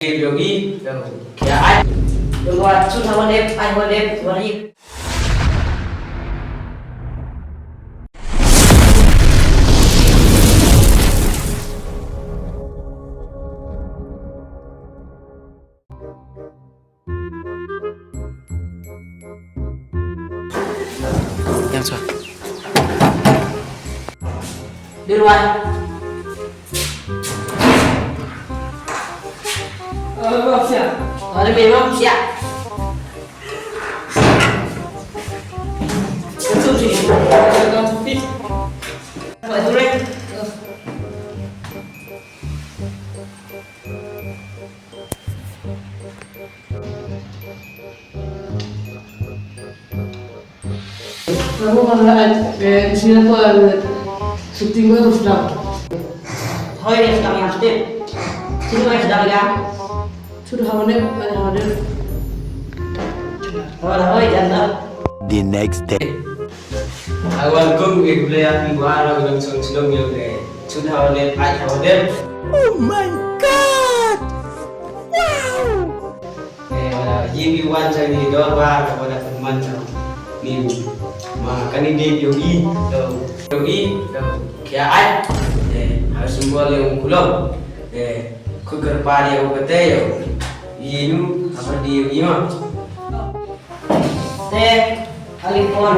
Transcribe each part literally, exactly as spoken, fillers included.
Yogi, ya ai. Yogi, tu nama dia, ai, nama dia, nama dia. Yang suai. Di luar. Ada memang siap. Betul sih. Buat durian. Namu mana ai, eh, sini apa, eh, syuting baru sedang. Hoi, sedang yang sedih. Sini sedang ya. Sudah hawa ne, eh, hawa ne. Hoi, hoi, janda. The next day. Awan kong e blea ni wara ulang song silong yo ne. Sudah hawa ne, ai hawa ne. Oh my God! Wow! Eh, wala, yi mi wan sa ni dorbar, wala teman sa ni. Ma, kani de yogi, do, yogi, do, kya ai? Eh, harus semua yang kulom. Eh, kuker pari yang kata yo. Inu, apa di yogi ma? Te, alipon.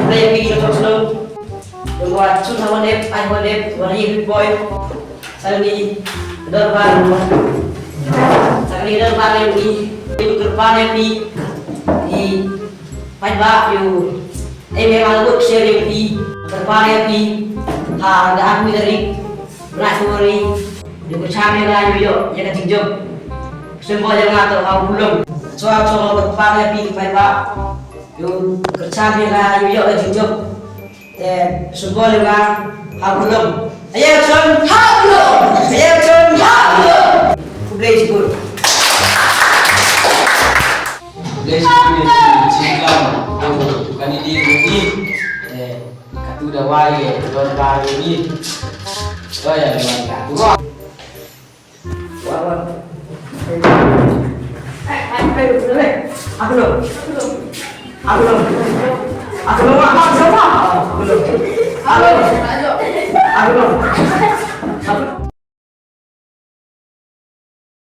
Te, yogi, do, do. Dong wat sun hawa dep, ai hawa dep, wa ni big boy. Sani dorbar. Sani dorbar ni, ni kyrpad ni, ni paidbah ïa u. Ei me ma la bud share ïa u, kyrpad ïa u. Ha, da aku dari. Bra suari. Ïa ka channel la ïa u, ïa ka jingjop. Symbol ïa nga to ha u Khulom. Chwa chwa kyrpad ïa u paidbah. Ïa u kyrchan ïa nga ïa u, ïa ka jingjop. Te symbol ïa nga ha u Khulom. Aya chon ha u Khulom. Aya chon ha u Khulom. Khublei shibun. Khublei shibun ïa u Jingklam. Kani dei ïa u. Te katu da wai ïa u dorbar ïa u. To ïa u dorbar.